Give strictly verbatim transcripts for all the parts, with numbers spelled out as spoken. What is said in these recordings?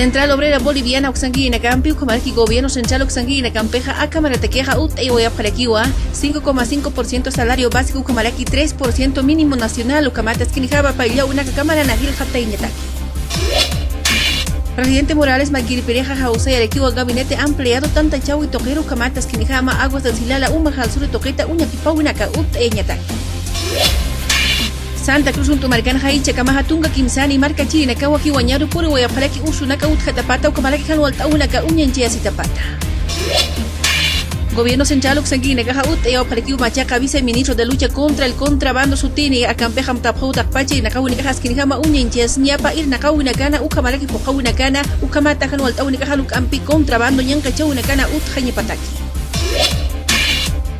Central Obrera Boliviana uksankirinakampi ukhamaraki gobierno central uksankirinakampixa aka maratakixa utt'ayawayapxarakiwa cinco coma cinco por ciento salario básico ukhamaraki tres por ciento mínimo nacional ukhamata askinjama payllaw unaka kamarana jilxatayñataki. Presidente Morales makirpirixa jawsayarakiwa gabinete ampliado tantachawi tuqiru ukhamata askinjama aguas del Silala uma jalsuri tuqita uñakipawinaka utt'ayañataki. Santa Cruz unt'u markanxa jichhakamaxa tunka kimsani markachirinakawa jiwañaru puriwayapxaraki usunaka utjatapata ukhamaraki jan walt'awinaka uñanchayasitapata. Gobierno central uksankirinakaxa utt'ayawapxarakiw machaqa viceministro de lucha contra el contrabando sutini akampix amtapxaw taqpacha irnaqawinakaxa askinjama uñanchayasiñapa irnaqawinakana ukhamaraki phuqhawinakana ukhamata jan walt'awinakaxa luk'ampi contrabando ñanqachawinakana utjañapataki.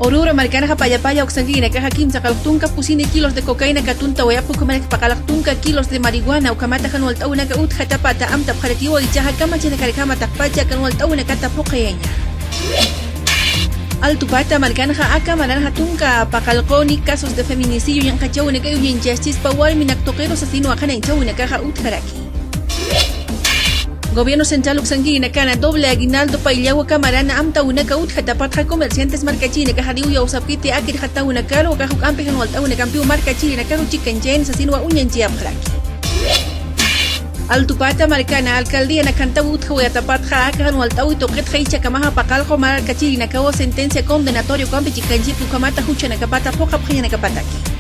Oruro markanxa pallapalla uksankirinakaxa kimsa qalq tunka pusini kilos de cocaína katuntawayapxi ukhamaraki paqalaq tunka kilos de marihuana ukhamata jan walt'awinaka utjatapata amtapxarakiwa jichhaxa kamachinakarjama taqpacha jan walt'awinakata phuqhayaña. Altupata markanxa aka maranxa tunka paqallquni casos de feminicidio ñanqachawinakay uñanchaschispa warminak tuqiru sasinwa qhanañchawinakaxa utjaraki. Gobierno central uksankirinakana doble aguinaldo payllawa kamarana amtawinaka utjatapatxa comerciantes markachirinakaxa niw yawsapkiti akirxatawinakaru akax juk'ampi jan walt'awinakampiw markachirinakaru chikanchayna sasinwa uñanchayapxaraki. Altupata markana alcaldiana kantaw utjawayatapatxa aka jan walt'awi tuqitxa jichhakamaxa paqallqu markachirinakawa sentencia condenatoria ukampi chikanchaypi ukhamata juchanakapata phuqhapxañanakapataki.